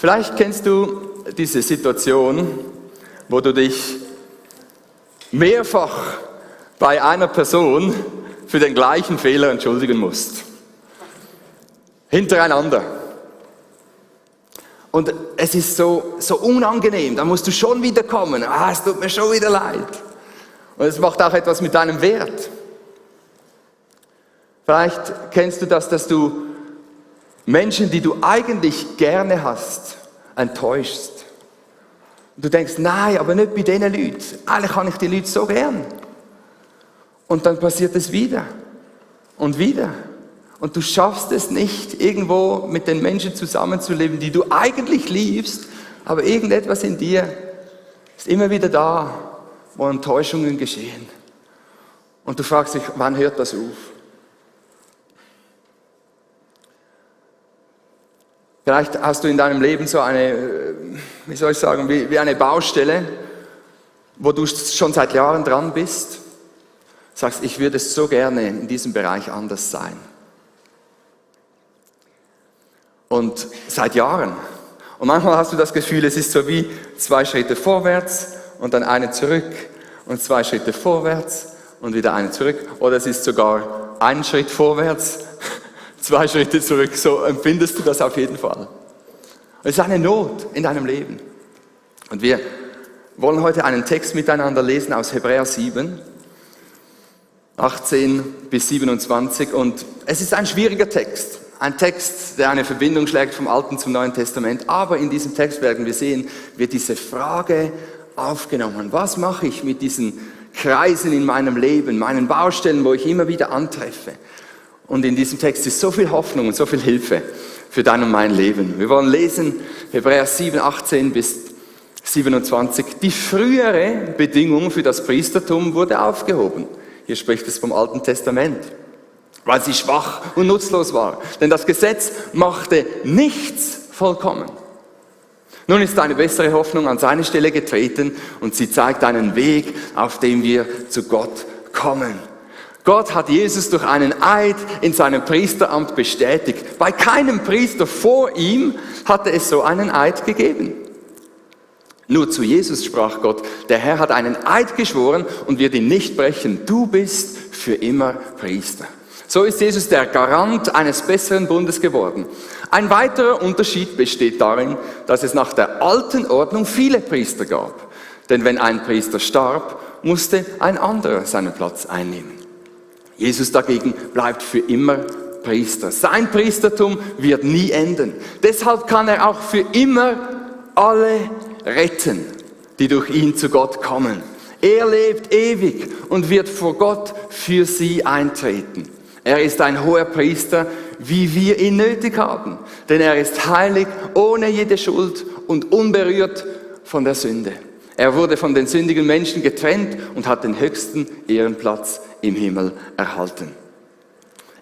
Vielleicht kennst du diese Situation, wo du dich mehrfach bei einer Person für den gleichen Fehler entschuldigen musst. Hintereinander. Und es ist so unangenehm, da musst du schon wieder kommen. Es tut mir schon wieder leid. Und es macht auch etwas mit deinem Wert. Vielleicht kennst du das, dass du Menschen, die du eigentlich gerne hast, enttäuschst. Du denkst, nein, aber nicht bei diesen Leuten. Eigentlich habe ich die Leute so gern. Und dann passiert es wieder und wieder. Und du schaffst es nicht, irgendwo mit den Menschen zusammenzuleben, die du eigentlich liebst, aber irgendetwas in dir ist immer wieder da, wo Enttäuschungen geschehen. Und du fragst dich, wann hört das auf? Vielleicht hast du in deinem Leben so eine, wie eine Baustelle, wo du schon seit Jahren dran bist. Sagst, ich würde so gerne in diesem Bereich anders sein. Und seit Jahren. Und manchmal hast du das Gefühl, es ist so wie 2 Schritte vorwärts und dann eine zurück und 2 Schritte vorwärts und wieder eine zurück. Oder es ist sogar 1 Schritt vorwärts, 2 Schritte zurück. So empfindest du das auf jeden Fall. Es ist eine Not in deinem Leben. Und wir wollen heute einen Text miteinander lesen aus Hebräer 7, 18 bis 27. Und es ist ein schwieriger Text. Ein Text, der eine Verbindung schlägt vom Alten zum Neuen Testament. Aber in diesem Text werden wir sehen, wird diese Frage aufgenommen. Was mache ich mit diesen Kreisen in meinem Leben, meinen Baustellen, wo ich immer wieder antreffe? Und in diesem Text ist so viel Hoffnung und so viel Hilfe für dein und mein Leben. Wir wollen lesen Hebräer 7, 18 bis 27. Die frühere Bedingung für das Priestertum wurde aufgehoben. Hier spricht es vom Alten Testament. Weil sie schwach und nutzlos war. Denn das Gesetz machte nichts vollkommen. Nun ist eine bessere Hoffnung an seine Stelle getreten und sie zeigt einen Weg, auf dem wir zu Gott kommen. Gott hat Jesus durch einen Eid in seinem Priesteramt bestätigt. Bei keinem Priester vor ihm hatte es so einen Eid gegeben. Nur zu Jesus sprach Gott, der Herr hat einen Eid geschworen und wird ihn nicht brechen. Du bist für immer Priester. So ist Jesus der Garant eines besseren Bundes geworden. Ein weiterer Unterschied besteht darin, dass es nach der alten Ordnung viele Priester gab. Denn wenn ein Priester starb, musste ein anderer seinen Platz einnehmen. Jesus dagegen bleibt für immer Priester. Sein Priestertum wird nie enden. Deshalb kann er auch für immer alle retten, die durch ihn zu Gott kommen. Er lebt ewig und wird vor Gott für sie eintreten. Er ist ein hoher Priester, wie wir ihn nötig haben. Denn er ist heilig, ohne jede Schuld und unberührt von der Sünde. Er wurde von den sündigen Menschen getrennt und hat den höchsten Ehrenplatz im Himmel erhalten.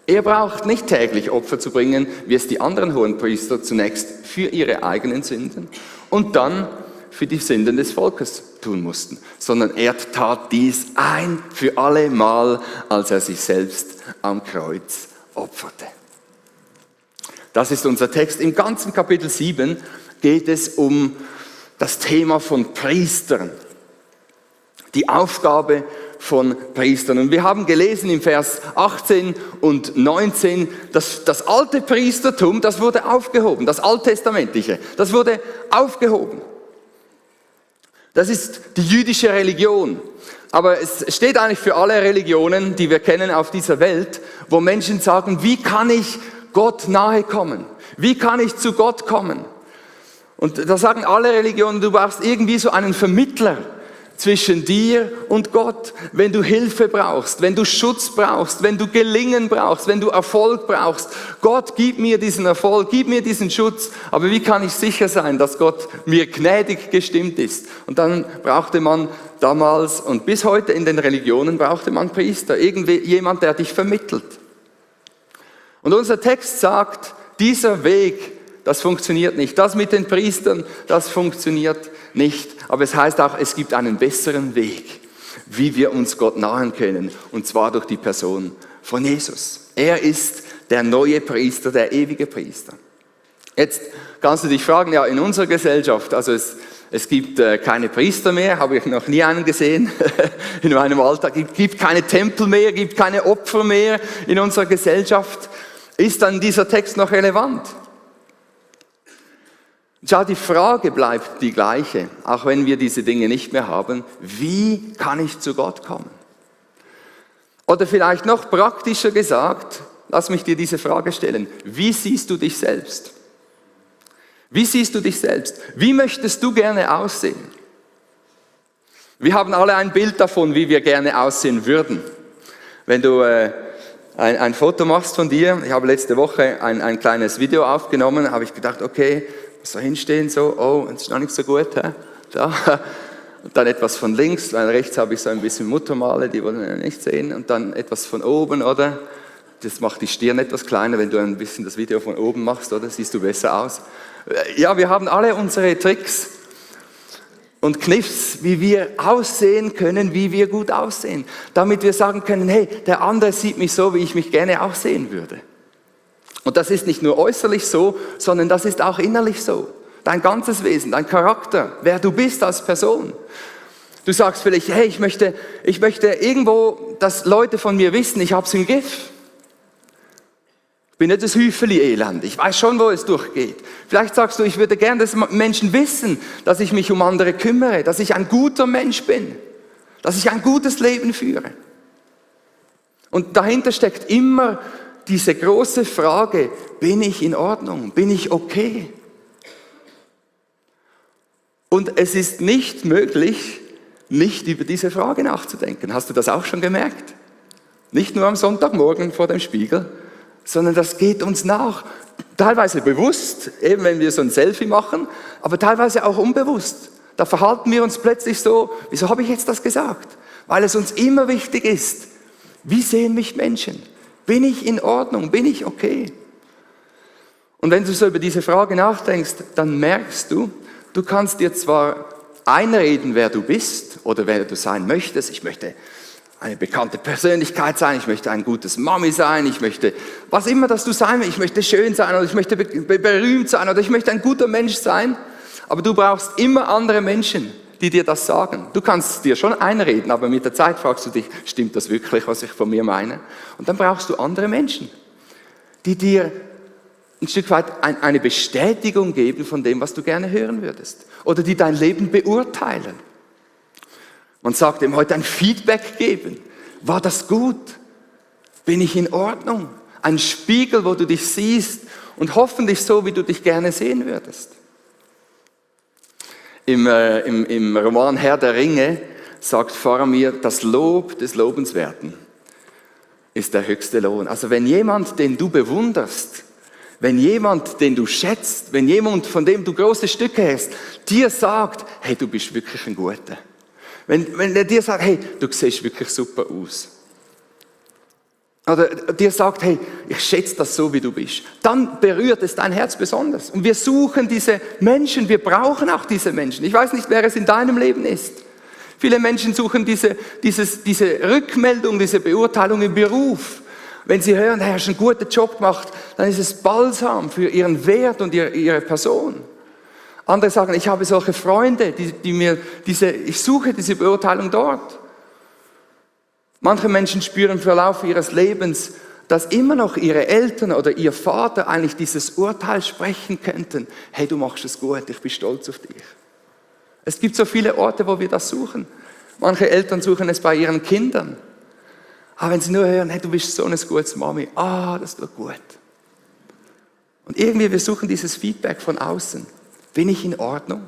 Er braucht nicht täglich Opfer zu bringen, wie es die anderen Hohenpriester zunächst für ihre eigenen Sünden und dann für die Sünden des Volkes tun mussten, sondern er tat dies ein für alle Mal, als er sich selbst am Kreuz opferte. Das ist unser Text. Im ganzen Kapitel 7 geht es um das Thema von Priestern, die Aufgabe von Priestern. Und wir haben gelesen im Vers 18 und 19, dass das alte Priestertum, das wurde aufgehoben, das alttestamentliche, das wurde aufgehoben. Das ist die jüdische Religion. Aber es steht eigentlich für alle Religionen, die wir kennen auf dieser Welt, wo Menschen sagen, wie kann ich Gott nahe kommen? Wie kann ich zu Gott kommen? Und da sagen alle Religionen, du brauchst irgendwie so einen Vermittler zwischen dir und Gott. Wenn du Hilfe brauchst, wenn du Schutz brauchst, wenn du Gelingen brauchst, wenn du Erfolg brauchst. Gott, gib mir diesen Erfolg, gib mir diesen Schutz. Aber wie kann ich sicher sein, dass Gott mir gnädig gestimmt ist? Und dann brauchte man damals und bis heute in den Religionen brauchte man Priester. Jemand, der dich vermittelt. Und unser Text sagt, dieser Weg, das funktioniert nicht. Das mit den Priestern, das funktioniert nicht. Aber es heißt auch, es gibt einen besseren Weg, wie wir uns Gott nahen können. Und zwar durch die Person von Jesus. Er ist der neue Priester, der ewige Priester. Jetzt kannst du dich fragen, ja, in unserer Gesellschaft, also es gibt keine Priester mehr, habe ich noch nie einen gesehen in meinem Alltag, es gibt keine Tempel mehr, gibt keine Opfer mehr in unserer Gesellschaft. Ist dann dieser Text noch relevant? Schau, die Frage bleibt die gleiche, auch wenn wir diese Dinge nicht mehr haben. Wie kann ich zu Gott kommen? Oder vielleicht noch praktischer gesagt, lass mich dir diese Frage stellen. Wie siehst du dich selbst? Wie siehst du dich selbst? Wie möchtest du gerne aussehen? Wir haben alle ein Bild davon, wie wir gerne aussehen würden. Wenn du ein Foto machst von dir, ich habe letzte Woche ein kleines Video aufgenommen, habe ich gedacht, okay, so hinstehen, so, oh, das ist noch nicht so gut, da. Und dann etwas von links, weil rechts habe ich so ein bisschen Muttermale, die wollen wir nicht sehen, und dann etwas von oben, oder? Das macht die Stirn etwas kleiner, wenn du ein bisschen das Video von oben machst, oder? Siehst du besser aus. Ja, wir haben alle unsere Tricks und Kniffs, wie wir aussehen können, wie wir gut aussehen, damit wir sagen können, hey, der andere sieht mich so, wie ich mich gerne auch sehen würde. Und das ist nicht nur äußerlich so, sondern das ist auch innerlich so. Dein ganzes Wesen, dein Charakter, wer du bist als Person. Du sagst vielleicht, hey, ich möchte irgendwo, dass Leute von mir wissen, ich habe es im Griff. Ich bin nicht das Hüfeli-Elend, ich weiß schon, wo es durchgeht. Vielleicht sagst du, ich würde gerne, dass Menschen wissen, dass ich mich um andere kümmere, dass ich ein guter Mensch bin, dass ich ein gutes Leben führe. Und dahinter steckt immer diese große Frage, bin ich in Ordnung, bin ich okay? Und es ist nicht möglich, nicht über diese Frage nachzudenken. Hast du das auch schon gemerkt? Nicht nur am Sonntagmorgen vor dem Spiegel, sondern das geht uns nach. Teilweise bewusst, eben wenn wir so ein Selfie machen, aber teilweise auch unbewusst. Da verhalten wir uns plötzlich so, wieso habe ich jetzt das gesagt? Weil es uns immer wichtig ist, wie sehen mich Menschen? Bin ich in Ordnung? Bin ich okay? Und wenn du so über diese Frage nachdenkst, dann merkst du, du kannst dir zwar einreden, wer du bist oder wer du sein möchtest. Ich möchte eine bekannte Persönlichkeit sein, ich möchte ein gutes Mami sein, ich möchte, was immer das du sein willst, ich möchte schön sein oder ich möchte berühmt sein oder ich möchte ein guter Mensch sein. Aber du brauchst immer andere Menschen, die dir das sagen. Du kannst dir schon einreden, aber mit der Zeit fragst du dich, stimmt das wirklich, was ich von mir meine? Und dann brauchst du andere Menschen, die dir ein Stück weit eine Bestätigung geben von dem, was du gerne hören würdest. Oder die dein Leben beurteilen. Man sagt ihm heute ein Feedback geben. War das gut? Bin ich in Ordnung? Ein Spiegel, wo du dich siehst und hoffentlich so, wie du dich gerne sehen würdest. Im Roman Herr der Ringe sagt Faramir, das Lob des Lobenswerten ist der höchste Lohn. Also wenn jemand, den du bewunderst, wenn jemand, den du schätzt, wenn jemand, von dem du große Stücke hast, dir sagt, hey, du bist wirklich ein Guter. Wenn er dir sagt, hey, du siehst wirklich super aus. Oder dir sagt, hey, ich schätze das so, wie du bist. Dann berührt es dein Herz besonders. Und wir suchen diese Menschen, wir brauchen auch diese Menschen. Ich weiß nicht, wer es in deinem Leben ist. Viele Menschen suchen diese Rückmeldung, diese Beurteilung im Beruf. Wenn sie hören, hey, hast einen guten Job gemacht, dann ist es Balsam für ihren Wert und ihre Person. Andere sagen, ich habe solche Freunde, ich suche diese Beurteilung dort. Manche Menschen spüren im Verlauf ihres Lebens, dass immer noch ihre Eltern oder ihr Vater eigentlich dieses Urteil sprechen könnten. Hey, du machst es gut, ich bin stolz auf dich. Es gibt so viele Orte, wo wir das suchen. Manche Eltern suchen es bei ihren Kindern. Aber wenn sie nur hören, hey, du bist so eine gute Mami, das tut gut. Und irgendwie, wir suchen dieses Feedback von außen. Bin ich in Ordnung?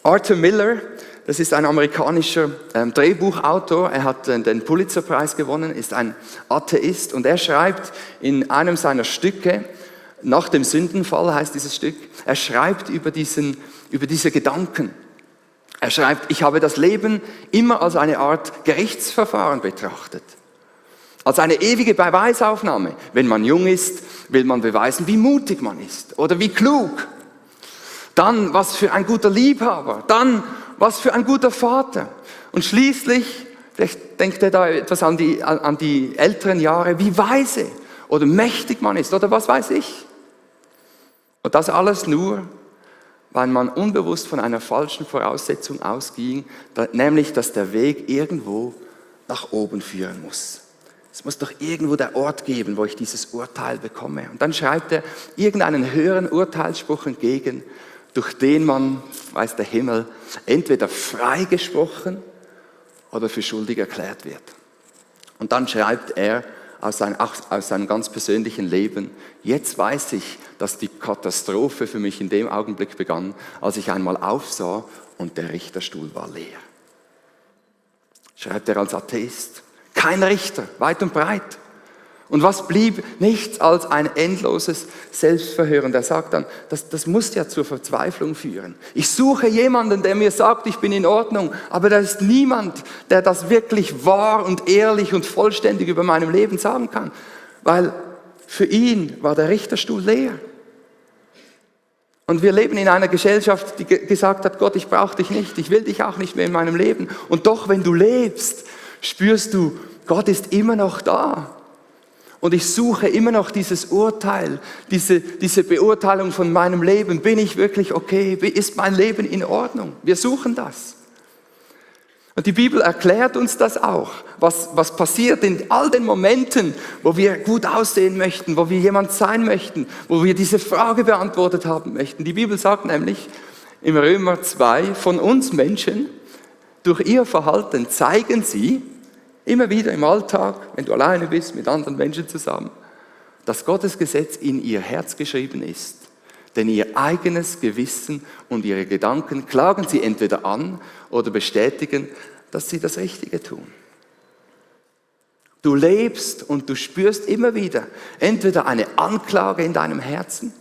Arthur Miller, das ist ein amerikanischer Drehbuchautor, er hat den Pulitzerpreis gewonnen, ist ein Atheist und er schreibt in einem seiner Stücke, nach dem Sündenfall heißt dieses Stück, er schreibt über diese Gedanken. Er schreibt, ich habe das Leben immer als eine Art Gerichtsverfahren betrachtet. Als eine ewige Beweisaufnahme. Wenn man jung ist, will man beweisen, wie mutig man ist oder wie klug. Dann, was für ein guter Liebhaber. Dann, was für ein guter Vater. Und schließlich, vielleicht denkt er da etwas an die älteren Jahre, wie weise oder mächtig man ist oder was weiß ich. Und das alles nur, weil man unbewusst von einer falschen Voraussetzung ausging, nämlich, dass der Weg irgendwo nach oben führen muss. Es muss doch irgendwo der Ort geben, wo ich dieses Urteil bekomme. Und dann schreibt er irgendeinen höheren Urteilsspruch entgegen, durch den man, weiß der Himmel, entweder freigesprochen oder für schuldig erklärt wird. Und dann schreibt er aus seinem ganz persönlichen Leben, jetzt weiß ich, dass die Katastrophe für mich in dem Augenblick begann, als ich einmal aufsah und der Richterstuhl war leer. Schreibt er als Atheist. Kein Richter, weit und breit. Und was blieb? Nichts als ein endloses Selbstverhör. Und er sagt dann, das muss ja zur Verzweiflung führen. Ich suche jemanden, der mir sagt, ich bin in Ordnung, aber da ist niemand, der das wirklich wahr und ehrlich und vollständig über meinem Leben sagen kann. Weil für ihn war der Richterstuhl leer. Und wir leben in einer Gesellschaft, die gesagt hat, Gott, ich brauche dich nicht, ich will dich auch nicht mehr in meinem Leben. Und doch, wenn du lebst, spürst du, Gott ist immer noch da. Und ich suche immer noch dieses Urteil, diese Beurteilung von meinem Leben. Bin ich wirklich okay? Ist mein Leben in Ordnung? Wir suchen das. Und die Bibel erklärt uns das auch, was passiert in all den Momenten, wo wir gut aussehen möchten, wo wir jemand sein möchten, wo wir diese Frage beantwortet haben möchten. Die Bibel sagt nämlich im Römer 2, von uns Menschen, durch ihr Verhalten zeigen sie, immer wieder im Alltag, wenn du alleine bist, mit anderen Menschen zusammen, dass Gottes Gesetz in ihr Herz geschrieben ist. Denn ihr eigenes Gewissen und ihre Gedanken klagen sie entweder an oder bestätigen, dass sie das Richtige tun. Du lebst und du spürst immer wieder entweder eine Anklage in deinem Herzen,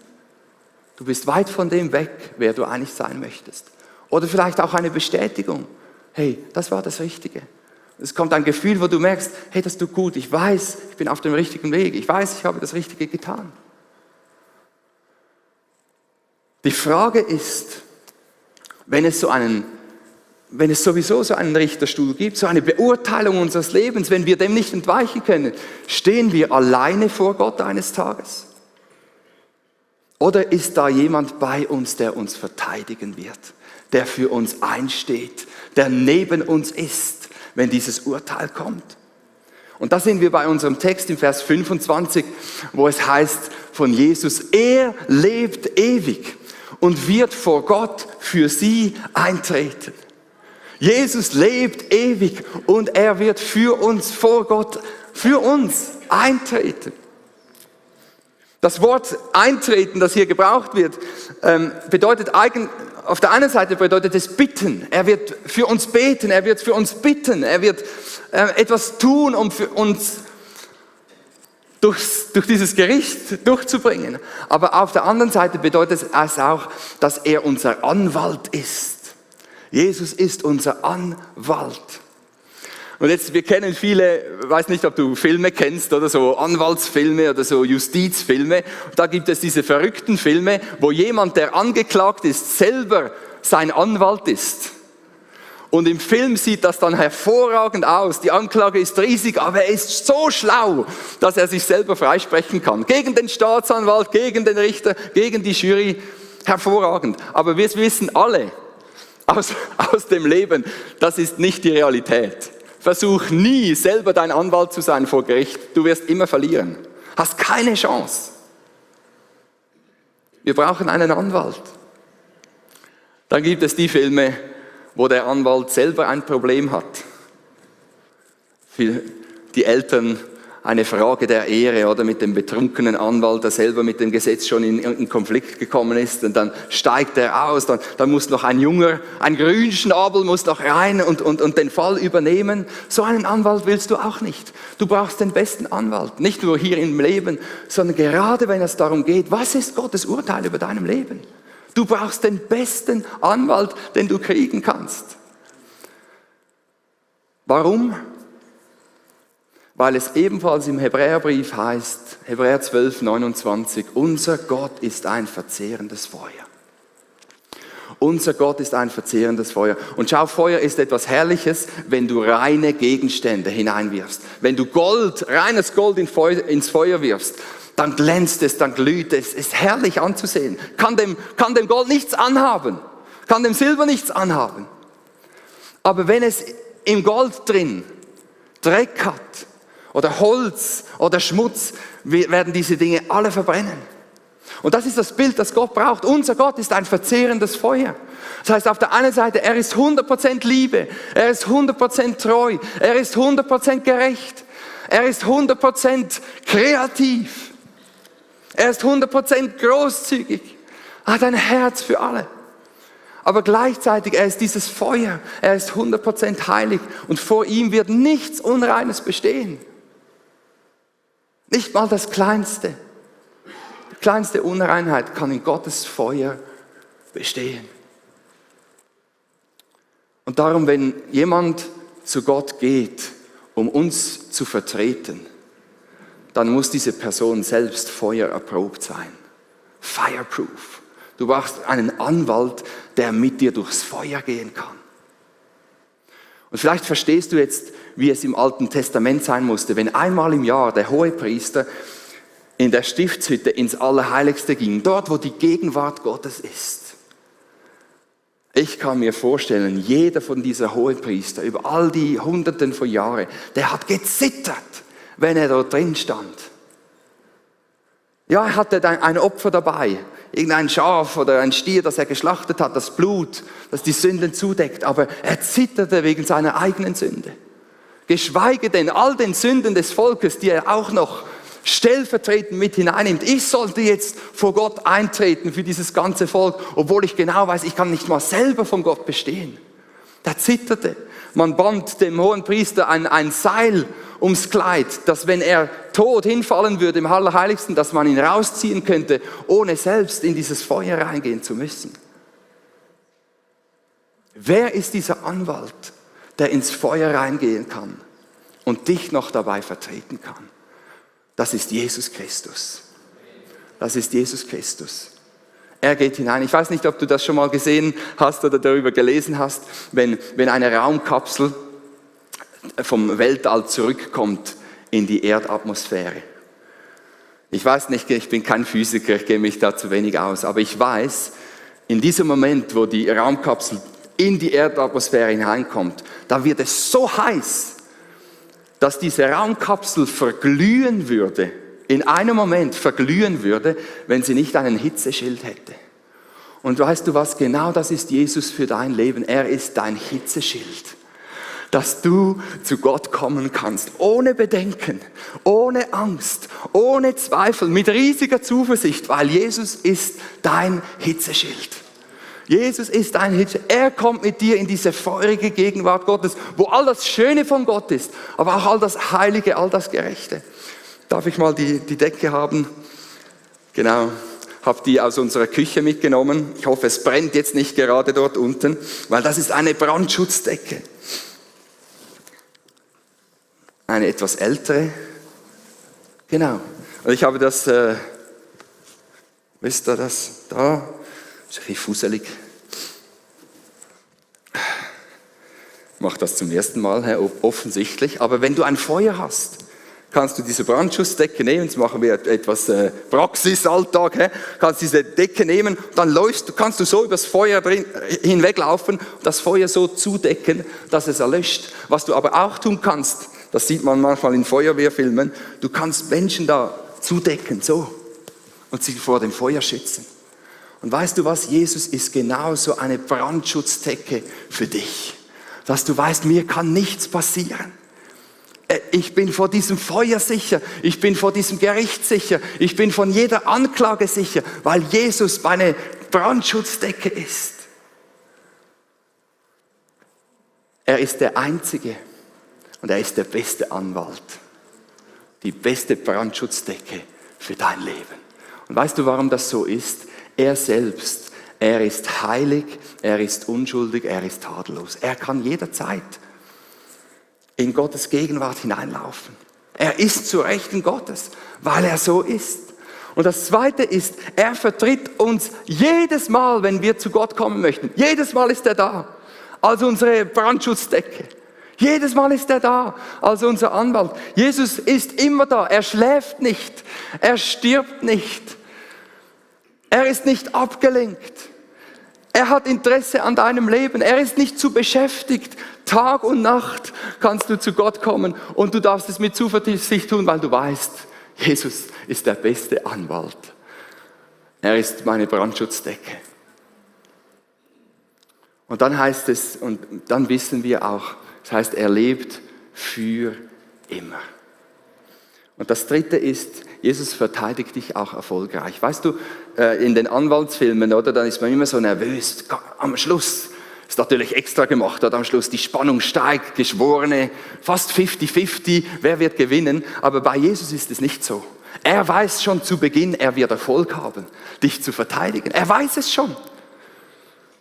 du bist weit von dem weg, wer du eigentlich sein möchtest, oder vielleicht auch eine Bestätigung, hey, das war das Richtige. Es kommt ein Gefühl, wo du merkst, hey, das tut gut, ich weiß, ich bin auf dem richtigen Weg, ich weiß, ich habe das Richtige getan. Die Frage ist, wenn es sowieso so einen Richterstuhl gibt, so eine Beurteilung unseres Lebens, wenn wir dem nicht entweichen können, stehen wir alleine vor Gott eines Tages? Oder ist da jemand bei uns, der uns verteidigen wird, der für uns einsteht, der neben uns ist, wenn dieses Urteil kommt? Und da sind wir bei unserem Text im Vers 25, wo es heißt von Jesus, er lebt ewig und wird vor Gott für sie eintreten. Jesus lebt ewig und er wird für uns vor Gott, für uns eintreten. Das Wort eintreten, das hier gebraucht wird, bedeutet auf der einen Seite bedeutet es bitten. Er wird für uns beten, er wird für uns bitten, er wird etwas tun, um für uns durch dieses Gericht durchzubringen. Aber auf der anderen Seite bedeutet es auch, dass er unser Anwalt ist. Jesus ist unser Anwalt. Und jetzt, wir kennen viele, weiß nicht, ob du Filme kennst oder so Anwaltsfilme oder so Justizfilme. Da gibt es diese verrückten Filme, wo jemand, der angeklagt ist, selber sein Anwalt ist. Und im Film sieht das dann hervorragend aus. Die Anklage ist riesig, aber er ist so schlau, dass er sich selber freisprechen kann. Gegen den Staatsanwalt, gegen den Richter, gegen die Jury. Hervorragend. Aber wir wissen alle aus dem Leben, das ist nicht die Realität. Versuch nie, selber dein Anwalt zu sein vor Gericht. Du wirst immer verlieren. Hast keine Chance. Wir brauchen einen Anwalt. Dann gibt es die Filme, wo der Anwalt selber ein Problem hat. Für die Eltern eine Frage der Ehre oder mit dem betrunkenen Anwalt, der selber mit dem Gesetz schon in Konflikt gekommen ist, und dann steigt er aus, dann muss noch ein Grünschnabel muss noch rein und den Fall übernehmen. So einen Anwalt willst du auch nicht. Du brauchst den besten Anwalt, nicht nur hier im Leben, sondern gerade wenn es darum geht, was ist Gottes Urteil über deinem Leben? Du brauchst den besten Anwalt, den du kriegen kannst. Warum? Weil es ebenfalls im Hebräerbrief heißt, Hebräer 12, 29, unser Gott ist ein verzehrendes Feuer. Unser Gott ist ein verzehrendes Feuer. Und schau, Feuer ist etwas Herrliches, wenn du reine Gegenstände hineinwirfst. Wenn du reines Gold ins Feuer wirfst, dann glänzt es, dann glüht es, ist herrlich anzusehen. Kann dem Gold nichts anhaben, kann dem Silber nichts anhaben. Aber wenn es im Gold drin Dreck hat oder Holz oder Schmutz, werden diese Dinge alle verbrennen. Und das ist das Bild, das Gott braucht. Unser Gott ist ein verzehrendes Feuer. Das heißt, auf der einen Seite, er ist 100% Liebe, er ist 100% treu, er ist 100% gerecht, er ist 100% kreativ, er ist 100% großzügig, er hat ein Herz für alle. Aber gleichzeitig, er ist dieses Feuer, er ist 100% heilig und vor ihm wird nichts Unreines bestehen. Nicht mal das Kleinste. Die kleinste Unreinheit kann in Gottes Feuer bestehen. Und darum, wenn jemand zu Gott geht, um uns zu vertreten, dann muss diese Person selbst feuererprobt sein. Fireproof. Du brauchst einen Anwalt, der mit dir durchs Feuer gehen kann. Und vielleicht verstehst du jetzt, wie es im Alten Testament sein musste, wenn einmal im Jahr der Hohepriester in der Stiftshütte ins Allerheiligste ging, dort, wo die Gegenwart Gottes ist. Ich kann mir vorstellen, jeder von dieser Hohepriester, über all die Hunderten von Jahren, der hat gezittert, wenn er dort drin stand. Ja, er hatte ein Opfer dabei, irgendein Schaf oder ein Stier, das er geschlachtet hat, das Blut, das die Sünden zudeckt, aber er zitterte wegen seiner eigenen Sünde. Geschweige denn all den Sünden des Volkes, die er auch noch stellvertretend mit hineinnimmt. Ich sollte jetzt vor Gott eintreten für dieses ganze Volk, obwohl ich genau weiß, ich kann nicht mal selber von Gott bestehen. Der zitterte. Man band dem Hohenpriester ein Seil ums Kleid, dass wenn er tot hinfallen würde im Allerheiligsten, dass man ihn rausziehen könnte, ohne selbst in dieses Feuer reingehen zu müssen. Wer ist dieser Anwalt, der ins Feuer reingehen kann und dich noch dabei vertreten kann? Das ist Jesus Christus. Das ist Jesus Christus. Er geht hinein. Ich weiß nicht, ob du das schon mal gesehen hast oder darüber gelesen hast, wenn eine Raumkapsel vom Weltall zurückkommt in die Erdatmosphäre. Ich weiß nicht, ich bin kein Physiker, ich kenne mich da zu wenig aus, aber ich weiß, in diesem Moment, wo die Raumkapsel in die Erdatmosphäre hineinkommt, da wird es so heiß, dass diese Raumkapsel verglühen würde, in einem Moment verglühen würde, wenn sie nicht einen Hitzeschild hätte. Und weißt du was, genau das ist Jesus für dein Leben. Er ist dein Hitzeschild, dass du zu Gott kommen kannst, ohne Bedenken, ohne Angst, ohne Zweifel, mit riesiger Zuversicht, weil Jesus ist dein Hitzeschild. Jesus ist dein Hitzeschild. Er kommt mit dir in diese feurige Gegenwart Gottes, wo all das Schöne von Gott ist, aber auch all das Heilige, all das Gerechte. Darf ich mal die Decke haben? Genau, habe die aus unserer Küche mitgenommen. Ich hoffe, es brennt jetzt nicht gerade dort unten, weil das ist eine Brandschutzdecke. Eine etwas ältere. Genau. Und ich habe das, wisst ihr das? Da. Das ist ein bisschen fusselig. Ich mache das zum ersten Mal, offensichtlich. Aber wenn du ein Feuer hast, kannst du diese Brandschutzdecke nehmen. Jetzt machen wir etwas Praxisalltag. Kannst diese Decke nehmen, dann kannst du so übers Feuer hinweglaufen, das Feuer so zudecken, dass es erlöscht. Was du aber auch tun kannst, das sieht man manchmal in Feuerwehrfilmen, du kannst Menschen da zudecken, so, und sie vor dem Feuer schützen. Und weißt du was, Jesus ist genauso eine Brandschutzdecke für dich, dass du weißt, mir kann nichts passieren. Ich bin vor diesem Feuer sicher, ich bin vor diesem Gericht sicher, ich bin von jeder Anklage sicher, weil Jesus meine Brandschutzdecke ist. Er ist der Einzige und er ist der beste Anwalt, die beste Brandschutzdecke für dein Leben. Und weißt du, warum das so ist? Er selbst, er ist heilig, er ist unschuldig, er ist tadellos. Er kann jederzeit in Gottes Gegenwart hineinlaufen. Er ist zu Rechten Gottes, weil er so ist. Und das Zweite ist, er vertritt uns jedes Mal, wenn wir zu Gott kommen möchten. Jedes Mal ist er da, als unsere Brandschutzdecke. Jedes Mal ist er da als unser Anwalt. Jesus ist immer da. Er schläft nicht. Er stirbt nicht. Er ist nicht abgelenkt. Er hat Interesse an deinem Leben. Er ist nicht zu beschäftigt. Tag und Nacht kannst du zu Gott kommen und du darfst es mit Zuversicht tun, weil du weißt, Jesus ist der beste Anwalt. Er ist meine Brandschutzdecke. Und dann heißt es, und dann wissen wir auch, das heißt, er lebt für immer. Und das Dritte ist, Jesus verteidigt dich auch erfolgreich. Weißt du, in den Anwaltsfilmen, oder, dann ist man immer so nervös. Am Schluss ist natürlich extra gemacht, oder am Schluss die Spannung steigt, Geschworene, fast 50-50, wer wird gewinnen? Aber bei Jesus ist es nicht so. Er weiß schon zu Beginn, er wird Erfolg haben, dich zu verteidigen. Er weiß es schon.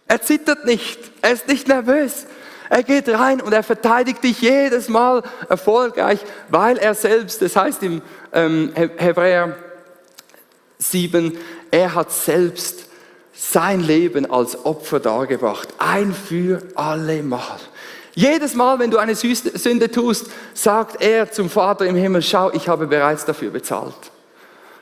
Er zittert nicht, er ist nicht nervös. Er geht rein und er verteidigt dich jedes Mal erfolgreich, weil er selbst, das heißt im Hebräer 7, er hat selbst sein Leben als Opfer dargebracht, ein für alle Mal. Jedes Mal, wenn du eine Sünde tust, sagt er zum Vater im Himmel, schau, ich habe bereits dafür bezahlt.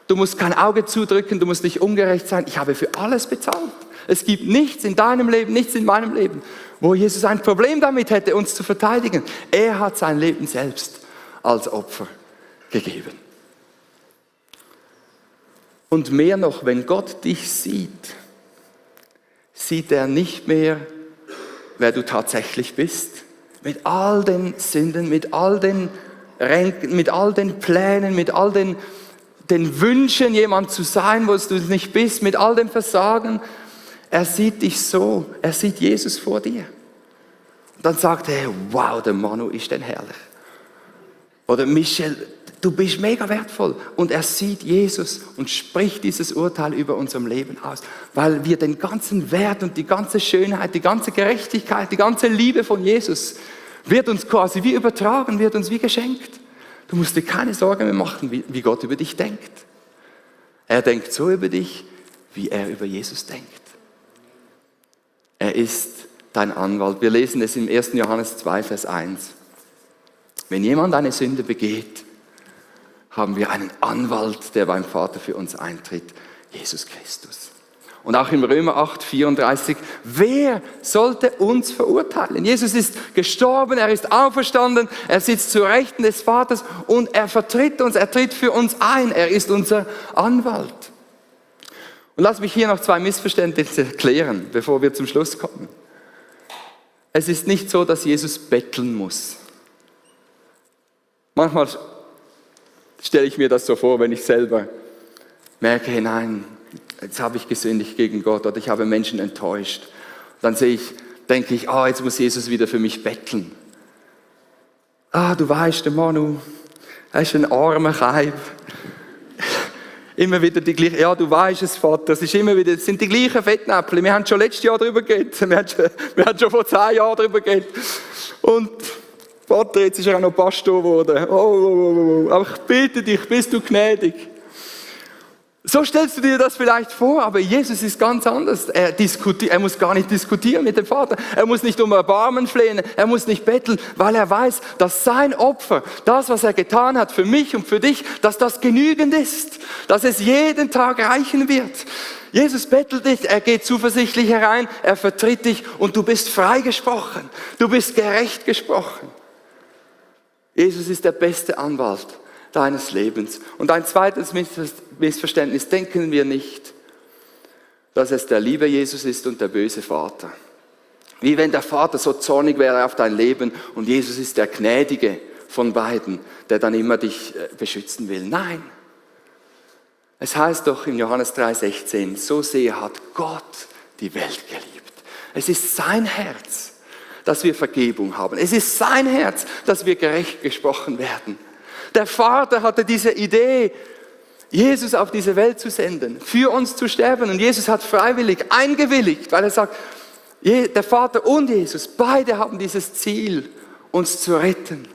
Du musst kein Auge zudrücken, du musst nicht ungerecht sein, ich habe für alles bezahlt. Es gibt nichts in deinem Leben, nichts in meinem Leben, wo Jesus ein Problem damit hätte, uns zu verteidigen. Er hat sein Leben selbst als Opfer gegeben. Und mehr noch, wenn Gott dich sieht, sieht er nicht mehr, wer du tatsächlich bist. Mit all den Sünden, mit all den Ränken, mit all den Plänen, mit all den Wünschen, jemand zu sein, wo du nicht bist, mit all dem Versagen. Er sieht dich so, er sieht Jesus vor dir. Und dann sagt er, wow, der Manu ist denn herrlich. Oder Michel, du bist mega wertvoll. Und er sieht Jesus und spricht dieses Urteil über unserem Leben aus, weil wir den ganzen Wert und die ganze Schönheit, die ganze Gerechtigkeit, die ganze Liebe von Jesus wird uns quasi wie übertragen, wird uns wie geschenkt. Du musst dir keine Sorge mehr machen, wie Gott über dich denkt. Er denkt so über dich, wie er über Jesus denkt. Er ist dein Anwalt. Wir lesen es im 1. Johannes 2, Vers 1. Wenn jemand eine Sünde begeht, haben wir einen Anwalt, der beim Vater für uns eintritt, Jesus Christus. Und auch im Römer 8, 34, wer sollte uns verurteilen? Jesus ist gestorben, er ist auferstanden, er sitzt zu Rechten des Vaters und er vertritt uns, er tritt für uns ein, er ist unser Anwalt. Und lass mich hier noch 2 Missverständnisse klären, bevor wir zum Schluss kommen. Es ist nicht so, dass Jesus betteln muss. Manchmal stelle ich mir das so vor, wenn ich selber merke, nein, jetzt habe ich gesündigt gegen Gott oder ich habe Menschen enttäuscht. Dann denke ich, jetzt muss Jesus wieder für mich betteln. Du weißt, der Manu, er ist ein armer Kaib. Immer wieder die gleichen, ja, du weißt es, Vater, es sind die gleichen Fettnäpfel. Wir haben schon letztes Jahr darüber geredet, wir haben schon vor 10 Jahren darüber geredet. Und Vater, jetzt ist er auch noch Pastor geworden. Aber ich bitte dich, bist du gnädig. So stellst du dir das vielleicht vor, aber Jesus ist ganz anders. Er muss gar nicht diskutieren mit dem Vater. Er muss nicht um Erbarmen flehen, er muss nicht betteln, weil er weiß, dass sein Opfer, das, was er getan hat für mich und für dich, dass das genügend ist, dass es jeden Tag reichen wird. Jesus bettelt nicht, er geht zuversichtlich herein, er vertritt dich und du bist freigesprochen, du bist gerecht gesprochen. Jesus ist der beste Anwalt deines Lebens. Und ein zweites Missverständnis, denken wir nicht, dass es der liebe Jesus ist und der böse Vater. Wie wenn der Vater so zornig wäre auf dein Leben und Jesus ist der Gnädige von beiden, der dann immer dich beschützen will. Nein. Es heißt doch in Johannes 3,16, so sehr hat Gott die Welt geliebt. Es ist sein Herz, dass wir Vergebung haben. Es ist sein Herz, dass wir gerecht gesprochen werden. Der Vater hatte diese Idee, Jesus auf diese Welt zu senden, für uns zu sterben. Und Jesus hat freiwillig eingewilligt, weil er sagt, der Vater und Jesus, beide haben dieses Ziel, uns zu retten,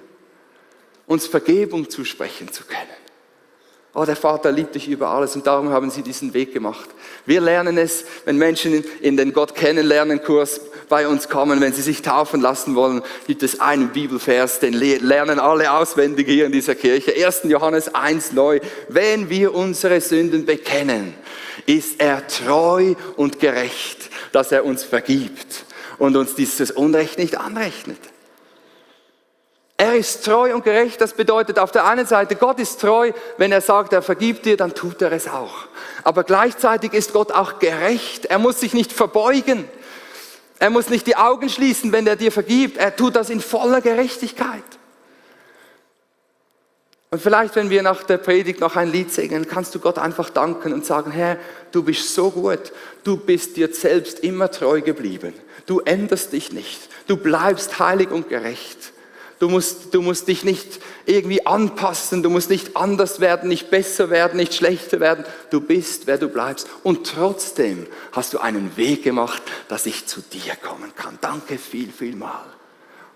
uns Vergebung zusprechen zu können. Der Vater liebt dich über alles und darum haben sie diesen Weg gemacht. Wir lernen es, wenn Menschen in den Gott-Kennenlernen-Kurs bei uns kommen, wenn sie sich taufen lassen wollen, gibt es einen Bibelvers, den lernen alle auswendig hier in dieser Kirche. 1. Johannes 1 neu. Wenn wir unsere Sünden bekennen, ist er treu und gerecht, dass er uns vergibt und uns dieses Unrecht nicht anrechnet. Er ist treu und gerecht, das bedeutet auf der einen Seite, Gott ist treu, wenn er sagt, er vergibt dir, dann tut er es auch. Aber gleichzeitig ist Gott auch gerecht, er muss sich nicht verbeugen, er muss nicht die Augen schließen, wenn er dir vergibt, er tut das in voller Gerechtigkeit. Und vielleicht, wenn wir nach der Predigt noch ein Lied singen, kannst du Gott einfach danken und sagen, Herr, du bist so gut, du bist dir selbst immer treu geblieben, du änderst dich nicht, du bleibst heilig und gerecht. Du musst dich nicht irgendwie anpassen, du musst nicht anders werden, nicht besser werden, nicht schlechter werden. Du bist, wer du bleibst. Und trotzdem hast du einen Weg gemacht, dass ich zu dir kommen kann. Danke viel mal.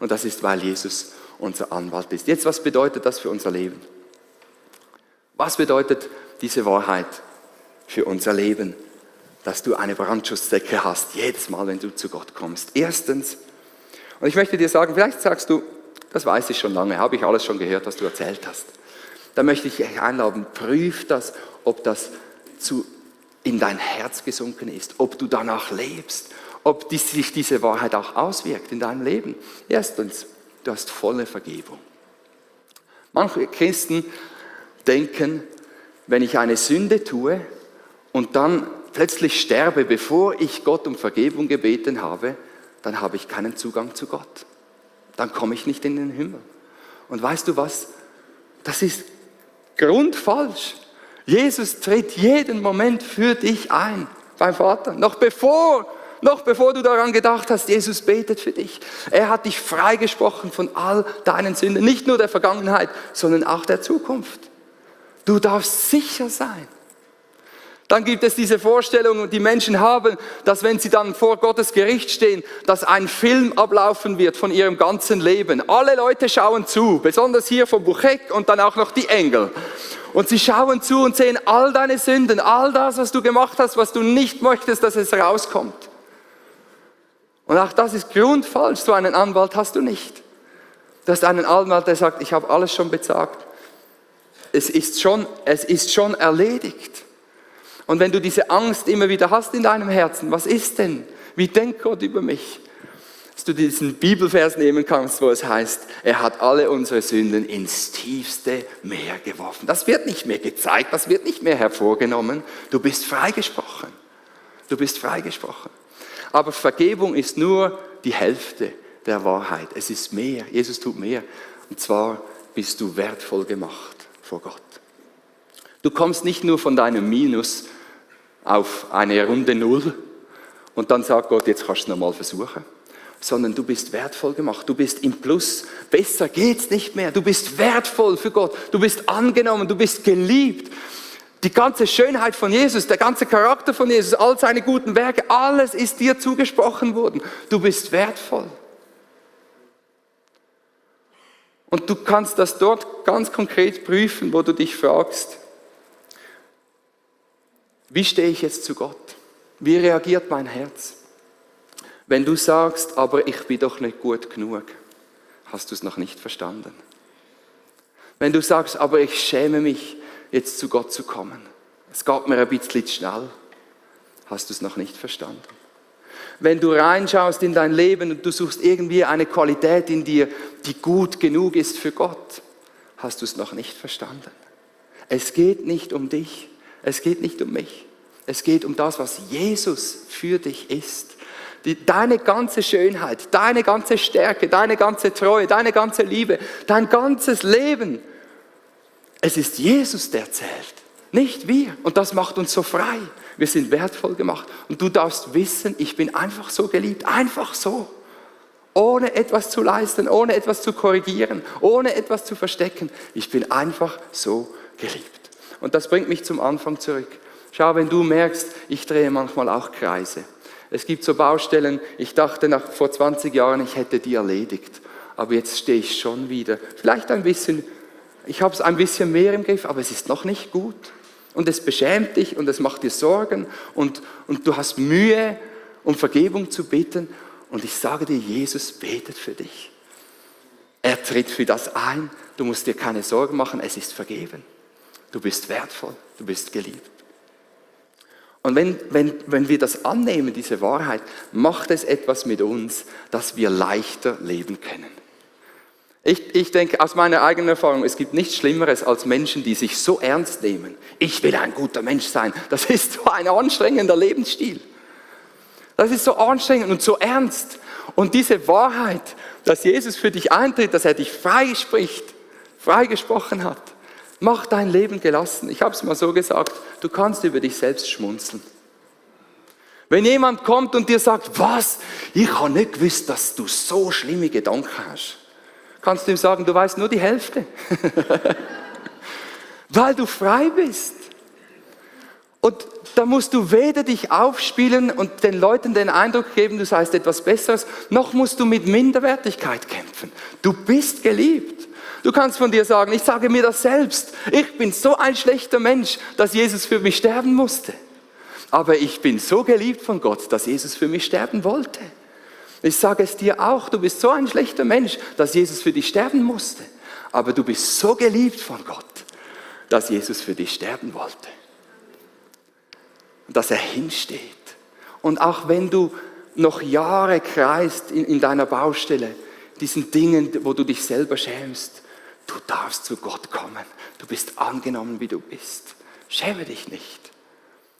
Und das ist, weil Jesus unser Anwalt ist. Jetzt, was bedeutet das für unser Leben? Was bedeutet diese Wahrheit für unser Leben? Dass du eine Brandschutzdecke hast, jedes Mal, wenn du zu Gott kommst. Erstens, und ich möchte dir sagen, vielleicht sagst du, das weiß ich schon lange, habe ich alles schon gehört, was du erzählt hast. Da möchte ich dich einladen, prüf das, ob das in dein Herz gesunken ist, ob du danach lebst, ob sich diese Wahrheit auch auswirkt in deinem Leben. Erstens, du hast volle Vergebung. Manche Christen denken, wenn ich eine Sünde tue und dann plötzlich sterbe, bevor ich Gott um Vergebung gebeten habe, dann habe ich keinen Zugang zu Gott. Dann komme ich nicht in den Himmel. Und weißt du was? Das ist grundfalsch. Jesus tritt jeden Moment für dich ein beim Vater. Noch bevor du daran gedacht hast, Jesus betet für dich. Er hat dich freigesprochen von all deinen Sünden. Nicht nur der Vergangenheit, sondern auch der Zukunft. Du darfst sicher sein. Dann gibt es diese Vorstellung, die Menschen haben, dass wenn sie dann vor Gottes Gericht stehen, dass ein Film ablaufen wird von ihrem ganzen Leben. Alle Leute schauen zu, besonders hier vom Buchek und dann auch noch die Engel. Und sie schauen zu und sehen all deine Sünden, all das, was du gemacht hast, was du nicht möchtest, dass es rauskommt. Und auch das ist grundfalsch, so einen Anwalt hast du nicht. Du hast einen Anwalt, der sagt, ich habe alles schon bezahlt. Es ist schon erledigt. Und wenn du diese Angst immer wieder hast in deinem Herzen, was ist denn? Wie denkt Gott über mich? Dass du diesen Bibelvers nehmen kannst, wo es heißt, er hat alle unsere Sünden ins tiefste Meer geworfen. Das wird nicht mehr gezeigt, das wird nicht mehr hervorgenommen. Du bist freigesprochen. Du bist freigesprochen. Aber Vergebung ist nur die Hälfte der Wahrheit. Es ist mehr. Jesus tut mehr. Und zwar bist du wertvoll gemacht vor Gott. Du kommst nicht nur von deinem Minus auf eine runde Null und dann sagt Gott, jetzt kannst du es nochmal versuchen, sondern du bist wertvoll gemacht, du bist im Plus, besser geht's nicht mehr, du bist wertvoll für Gott, du bist angenommen, du bist geliebt. Die ganze Schönheit von Jesus, der ganze Charakter von Jesus, all seine guten Werke, alles ist dir zugesprochen worden. Du bist wertvoll. Und du kannst das dort ganz konkret prüfen, wo du dich fragst, wie stehe ich jetzt zu Gott? Wie reagiert mein Herz? Wenn du sagst, aber ich bin doch nicht gut genug, hast du es noch nicht verstanden. Wenn du sagst, aber ich schäme mich, jetzt zu Gott zu kommen, es geht mir ein bisschen zu schnell, hast du es noch nicht verstanden. Wenn du reinschaust in dein Leben und du suchst irgendwie eine Qualität in dir, die gut genug ist für Gott, hast du es noch nicht verstanden. Es geht nicht um dich. Es geht nicht um mich. Es geht um das, was Jesus für dich ist. Deine ganze Schönheit, deine ganze Stärke, deine ganze Treue, deine ganze Liebe, dein ganzes Leben. Es ist Jesus, der zählt, nicht wir. Und das macht uns so frei. Wir sind wertvoll gemacht. Und du darfst wissen, ich bin einfach so geliebt, einfach so. Ohne etwas zu leisten, ohne etwas zu korrigieren, ohne etwas zu verstecken. Ich bin einfach so geliebt. Und das bringt mich zum Anfang zurück. Schau, wenn du merkst, ich drehe manchmal auch Kreise. Es gibt so Baustellen, ich dachte vor 20 Jahren, ich hätte die erledigt. Aber jetzt stehe ich schon wieder. Vielleicht ein bisschen, ich habe es ein bisschen mehr im Griff, aber es ist noch nicht gut. Und es beschämt dich und es macht dir Sorgen und du hast Mühe, um Vergebung zu bitten. Und ich sage dir, Jesus betet für dich. Er tritt für das ein. Du musst dir keine Sorgen machen, es ist vergeben. Du bist wertvoll, du bist geliebt. Und wenn wir das annehmen, diese Wahrheit, macht es etwas mit uns, dass wir leichter leben können. Ich denke aus meiner eigenen Erfahrung, es gibt nichts Schlimmeres als Menschen, die sich so ernst nehmen. Ich will ein guter Mensch sein. Das ist so ein anstrengender Lebensstil. Das ist so anstrengend und so ernst. Und diese Wahrheit, dass Jesus für dich eintritt, dass er dich freigesprochen hat, macht dein Leben gelassen. Ich habe es mal so gesagt, du kannst über dich selbst schmunzeln. Wenn jemand kommt und dir sagt, was, ich habe nicht gewusst, dass du so schlimme Gedanken hast, kannst du ihm sagen, du weißt nur die Hälfte. Weil du frei bist. Und da musst du weder dich aufspielen und den Leuten den Eindruck geben, du seist etwas Besseres, noch musst du mit Minderwertigkeit kämpfen. Du bist geliebt. Du kannst von dir sagen, ich sage mir das selbst. Ich bin so ein schlechter Mensch, dass Jesus für mich sterben musste. Aber ich bin so geliebt von Gott, dass Jesus für mich sterben wollte. Ich sage es dir auch, du bist so ein schlechter Mensch, dass Jesus für dich sterben musste. Aber du bist so geliebt von Gott, dass Jesus für dich sterben wollte. Und dass er hinsteht. Und auch wenn du noch Jahre kreist in deiner Baustelle, diesen Dingen, wo du dich selber schämst, du darfst zu Gott kommen. Du bist angenommen, wie du bist. Schäme dich nicht.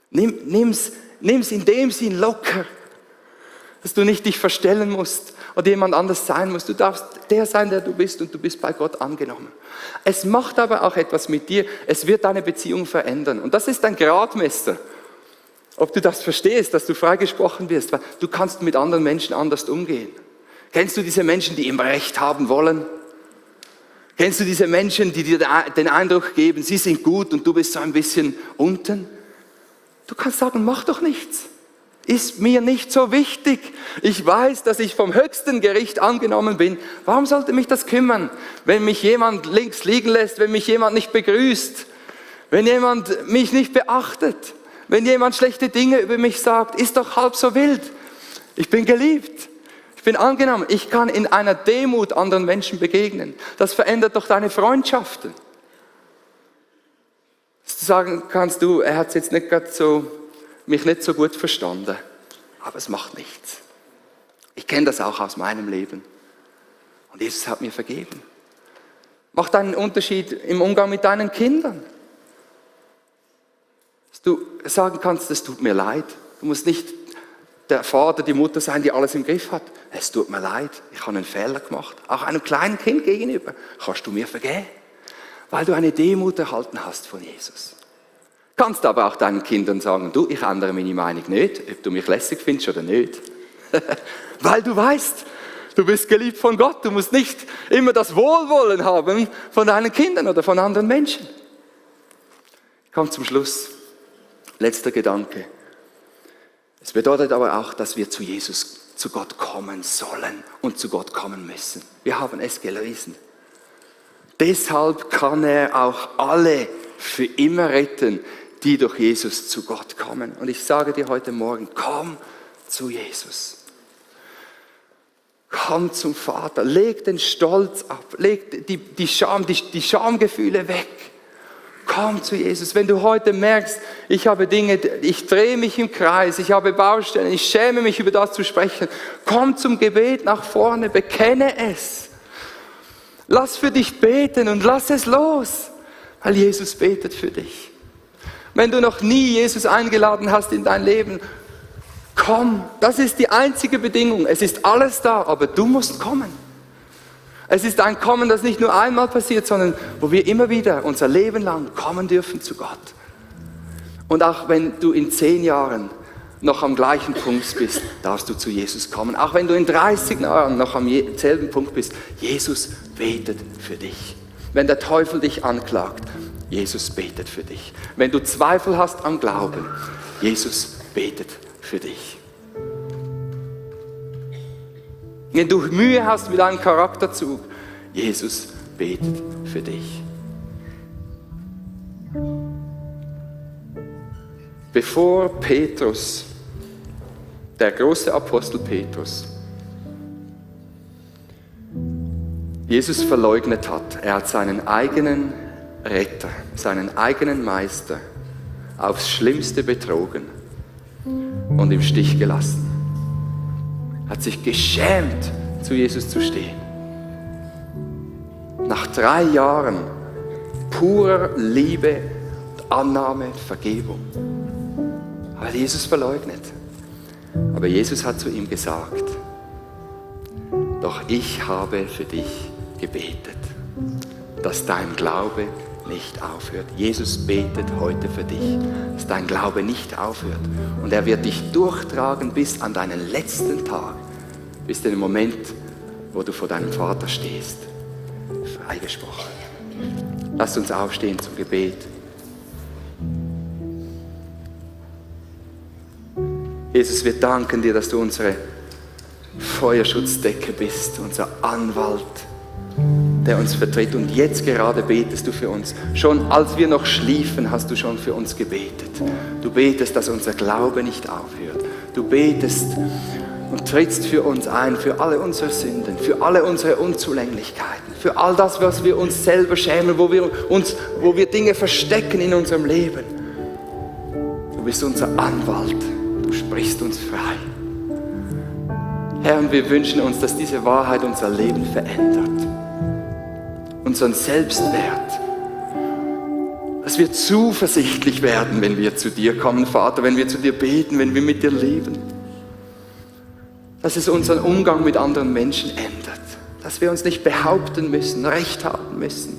Nimm's in dem Sinn locker, dass du nicht dich verstellen musst oder jemand anders sein musst. Du darfst der sein, der du bist, und du bist bei Gott angenommen. Es macht aber auch etwas mit dir. Es wird deine Beziehung verändern. Und das ist ein Gradmesser, ob du das verstehst, dass du freigesprochen wirst. Weil du kannst mit anderen Menschen anders umgehen. Kennst du diese Menschen, die immer Recht haben wollen? Kennst du diese Menschen, die dir den Eindruck geben, sie sind gut und du bist so ein bisschen unten? Du kannst sagen, mach doch nichts. Ist mir nicht so wichtig. Ich weiß, dass ich vom höchsten Gericht angenommen bin. Warum sollte mich das kümmern, wenn mich jemand links liegen lässt, wenn mich jemand nicht begrüßt, wenn jemand mich nicht beachtet, wenn jemand schlechte Dinge über mich sagt? Ist doch halb so wild. Ich bin geliebt. Ich bin angenommen. Ich kann in einer Demut anderen Menschen begegnen. Das verändert doch deine Freundschaften. Dass du sagen kannst, er hat jetzt nicht gerade mich nicht so gut verstanden. Aber es macht nichts. Ich kenne das auch aus meinem Leben. Und Jesus hat mir vergeben. Macht einen Unterschied im Umgang mit deinen Kindern. Dass du sagen kannst, es tut mir leid. Du musst nicht der Vater, die Mutter sein, die alles im Griff hat. Es tut mir leid, ich habe einen Fehler gemacht. Auch einem kleinen Kind gegenüber. Kannst du mir vergeben? Weil du eine Demut erhalten hast von Jesus. Kannst aber auch deinen Kindern sagen, du, ich ändere meine Meinung nicht, ob du mich lässig findest oder nicht. Weil du weißt, du bist geliebt von Gott. Du musst nicht immer das Wohlwollen haben von deinen Kindern oder von anderen Menschen. Ich komme zum Schluss. Letzter Gedanke. Es bedeutet aber auch, dass wir zu Jesus, zu Gott kommen sollen und zu Gott kommen müssen. Wir haben es gelesen. Deshalb kann er auch alle für immer retten, die durch Jesus zu Gott kommen. Und ich sage dir heute Morgen, komm zu Jesus. Komm zum Vater. Leg den Stolz ab. Leg die Schamgefühle weg. Komm zu Jesus. Wenn du heute merkst, ich habe Dinge, ich drehe mich im Kreis, ich habe Baustellen, ich schäme mich, über das zu sprechen, komm zum Gebet nach vorne, bekenne es. Lass für dich beten und lass es los, weil Jesus betet für dich. Wenn du noch nie Jesus eingeladen hast in dein Leben, komm, das ist die einzige Bedingung. Es ist alles da, aber du musst kommen. Es ist ein Kommen, das nicht nur einmal passiert, sondern wo wir immer wieder unser Leben lang kommen dürfen zu Gott. Und auch wenn du in 10 Jahren noch am gleichen Punkt bist, darfst du zu Jesus kommen. Auch wenn du in 30 Jahren noch am selben Punkt bist, Jesus betet für dich. Wenn der Teufel dich anklagt, Jesus betet für dich. Wenn du Zweifel hast am Glauben, Jesus betet für dich. Wenn du Mühe hast mit einem Charakterzug, Jesus betet für dich. Bevor Petrus, der große Apostel Petrus, Jesus verleugnet hat. Er hat seinen eigenen Retter, seinen eigenen Meister aufs Schlimmste betrogen und im Stich gelassen. Hat sich geschämt, zu Jesus zu stehen. Nach 3 Jahren purer Liebe, Annahme, Vergebung hat Jesus verleugnet. Aber Jesus hat zu ihm gesagt, doch ich habe für dich gebetet, dass dein Glaube nicht aufhört. Jesus betet heute für dich, dass dein Glaube nicht aufhört. Und er wird dich durchtragen bis an deinen letzten Tag, bis den Moment, wo du vor deinem Vater stehst. Freigesprochen. Lasst uns aufstehen zum Gebet. Jesus, wir danken dir, dass du unsere Feuerschutzdecke bist, unser Anwalt, der uns vertritt. Und jetzt gerade betest du für uns. Schon als wir noch schliefen, hast du schon für uns gebetet. Du betest, dass unser Glaube nicht aufhört. Du betest und trittst für uns ein, für alle unsere Sünden, für alle unsere Unzulänglichkeiten, für all das, was wir uns selber schämen, wo wir Dinge verstecken in unserem Leben. Du bist unser Anwalt. Du sprichst uns frei. Herr, und wir wünschen uns, dass diese Wahrheit unser Leben verändert. Unseren Selbstwert. Dass wir zuversichtlich werden, wenn wir zu dir kommen, Vater, wenn wir zu dir beten, wenn wir mit dir leben. Dass es unseren Umgang mit anderen Menschen ändert. Dass wir uns nicht behaupten müssen, Recht haben müssen.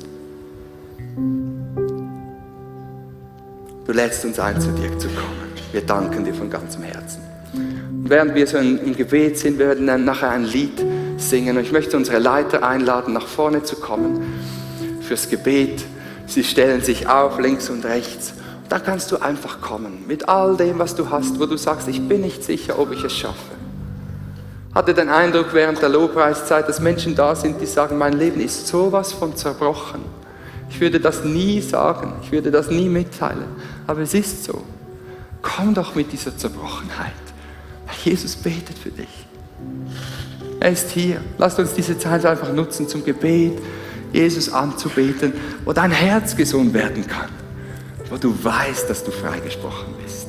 Du lädst uns ein, zu dir zu kommen. Wir danken dir von ganzem Herzen. Und während wir so im Gebet sind, wir werden dann nachher ein Lied singen. Und ich möchte unsere Leiter einladen, nach vorne zu kommen fürs Gebet. Sie stellen sich auf, links und rechts. Und dann kannst du einfach kommen mit all dem, was du hast, wo du sagst, ich bin nicht sicher, ob ich es schaffe. Hatte den Eindruck während der Lobpreiszeit, dass Menschen da sind, die sagen, mein Leben ist sowas von zerbrochen. Ich würde das nie sagen, ich würde das nie mitteilen, aber es ist so. Komm doch mit dieser Zerbrochenheit. Jesus betet für dich. Er ist hier. Lasst uns diese Zeit einfach nutzen zum Gebet, Jesus anzubeten, wo dein Herz gesund werden kann, wo du weißt, dass du freigesprochen bist.